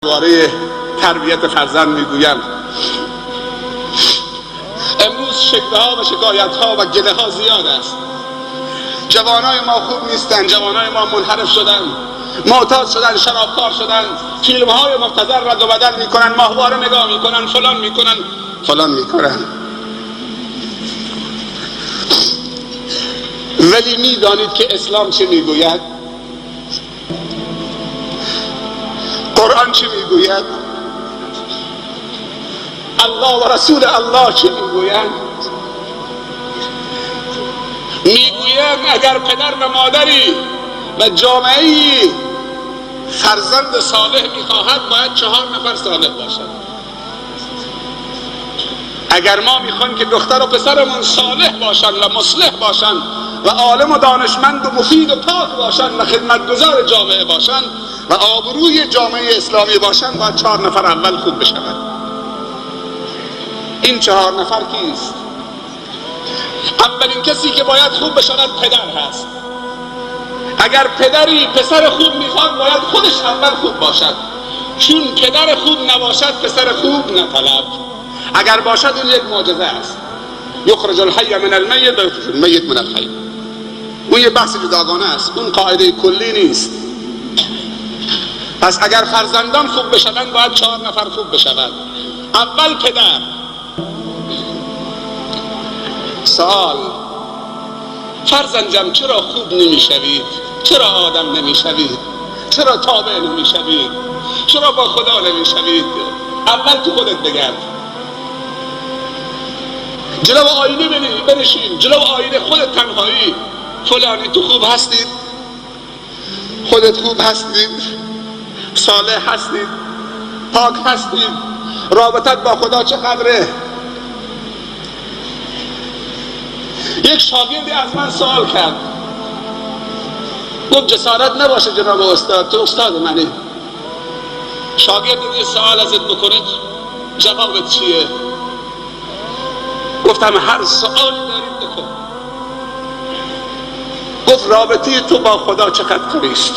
درباره تربیت فرزند میگویم. امروز شکوه و شکایت ها و گله ها زیاد است. جوانای ما خوب نیستند، جوانای ما منحرف شدن، معتاد شدن، شرابخوار شدن، فیلم های مبتذل رد و بدل میکنن، ماهواره نگاه میکنن، فلان میکنن، فلان میکنن. ولی میدانید که اسلام چه میگوید؟ قرآن چه میگوید؟ الله و رسول الله چه میگویند؟ میگویند اگر پدر و مادری و جامعه‌ای فرزند صالح میخواهد باید 4 نفر صالح باشد. اگر ما میخوایم که دختر و پسرمون صالح باشند و مصلح باشند و عالم و دانشمند و مفید و پاک باشند و خدمتگزار جامعه باشند و آبروی جامعه اسلامی باشند، باید 4 نفر اول خوب بشوند. این 4 نفر کیست؟ اولین کسی که باید خوب بشود پدر هست. اگر پدری پسر خوب میخواد باید خودش اول خوب باشد، چون پدر خوب نباشد پسر خوب نطلب. اگر باشد اون یک معجزه است. یخرج الحی من المیت و یخرج المیت من الحی. اون یه بحث جداگانه است، اون قاعده کلی نیست. پس اگر فرزندان خوب بشوند باید 4 نفر خوب بشوند. اول پدر. سوال: فرزندم چرا خوب نمیشوید؟ چرا آدم نمیشوید؟ چرا تابع نمیشوید؟ چرا با خدا نمیشوید؟ اول تو خودت بگرد، جلو آینه بنشین، جلو آینه خودت تنهایی. فلانی تو خوب هستید، خودت خوب هستید، صالح هستید، پاک هستید، رابطت با خدا چقدره؟ یک شاگردی از من سوال کرد، گفت جسارت نباشه جناب استاد، تو استاد منی. شاگرد یه سوال ازت بکنه جوابت چیه؟ گفتم هر سوالی دارید بکن. گفت رابطه تو با خدا چقدر قوی است؟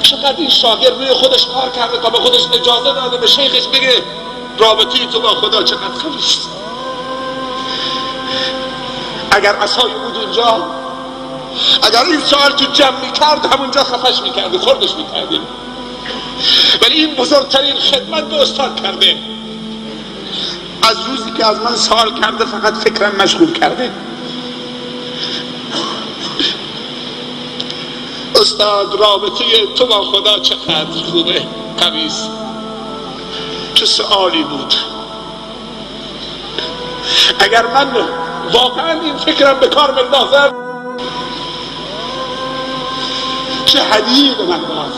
چقدر این شاگرد روی خودش کار کرده تا به خودش اجازه داده به شیخش بگه رابطه تو با خدا چقدر قوی است. اگر عصای بود اونجا، اگر این سوال تو جمع میکرد همونجا خفش میکردی، خوردش میکردیم. ولی این بزرگترین خدمت به استاد کرده. از روزی که از من سوال کرده فقط فکرم مشغول کرده. استاد رابطه تو با خدا چقدر خوبه، قوی است. چه سوالی بود. اگر من واقعا این فکرم به کار بندازم، چه هدیه‌ای به من داد.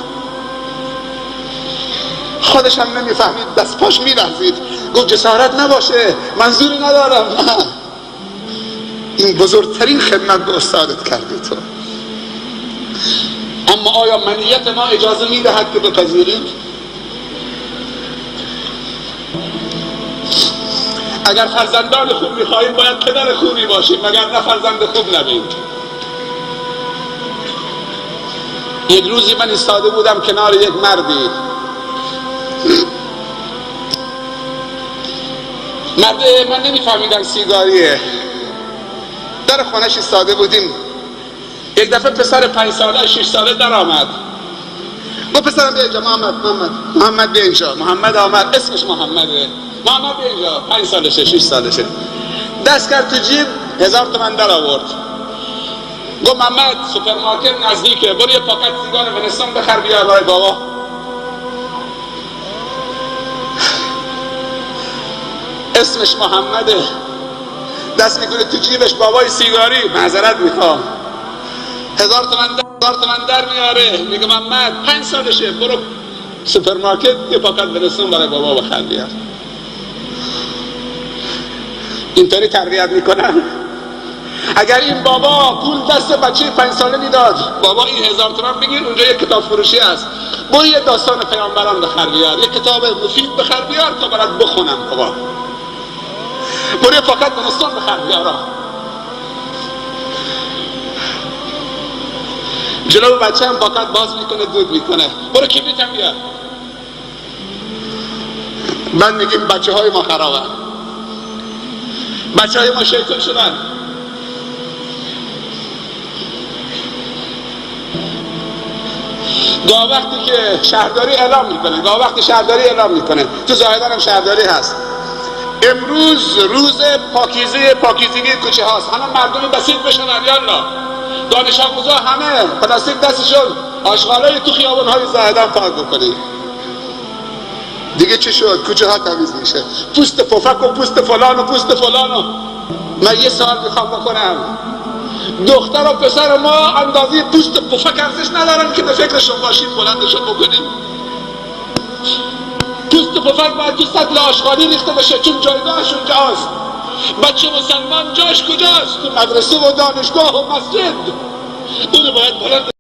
خودش هم نمیفهمید، دست پاش میلرزید. گفت جسارت نباشه، منظوری ندارم. نه، این بزرگترین خدمت به استادت کردی تو. اما آیا منیت ما اجازه میدهد که بپذیریم؟ اگر فرزندان خوب میخواهیم باید پدر خوبی باشیم، مگر نه فرزند خوب نبیم. یک روزی من ایستاده بودم کنار یک مردی. مرد من نمیفهمیدم سیگاریه. در خونش ایستاده بودیم. یک دفعه پسر 5 ساله 6 ساله در آمد. گفت پسرم بیا اینجا، محمد، محمد، محمد بیا اینجا. محمد آمد، اسمش محمده. محمد بیا اینجا، 5 سالشه 6 سالشه. دست کرد تو جیب، 1000 تومن در آورد. گفت محمد سوپرمارکت نزدیکه، برو یه پاکت سیگار ونستون بخر بیا برای بابا. اسمش محمده. دست میکنه تو جیبش، بابای سیگاری، معذرت میخوام. 1000 تومن در میاره. میگه محمد 5 سالشه، برو سوپرمارکت یه پاکت ونستون برای بابا بخر بیار. اینطوری تربیت میکنن. اگر این بابا پول دست بچه 5 ساله میداد، بابا این 1000 تومان بگیر، اونجا یک کتاب فروشی هست، برو یه داستان پیامبران بخر بیار، یه کتاب مفید بخر بیار تا برات بخونم. بابا برو یه پاکت بنستان بخر بیار. جلو بچه هم پاکت باز میکنه، دود میکنه، برو کبریت هم بیار. من میگیم بچه های ما خرابن، بچه های ما شیطان شدن. گاه وقتی که شهرداری اعلام میکنه، گاه وقتی شهرداری اعلام میکنه، تو زاهدان هم شهرداری هست، امروز روز پاکیزه، پاکیزگی کوچه هاست، همه مردم بسیط بشن، یالا دانش آموزا همه پلاستیک دستشون، آشغالای تو خیابان‌های زاهدان پاک بکنید. دیگه چی شد؟ کوچه ها تمیز میشه، پوست پفک و پوست فلان و پوست فلان. و من یه سوال میخوام بکنم، دختر و پسر ما اندازه پوست پفک ارزش ندارن که به فکرشون باشیم بلندشون بکنیم؟ پوست پفک باید تو سطل آشغالی ریخته بشه، چون جایگاهش اونجاست. بچه مسلمان جاش کجاست؟ تو مدرسه و دانشگاه و مسجد. اونو باید بلندش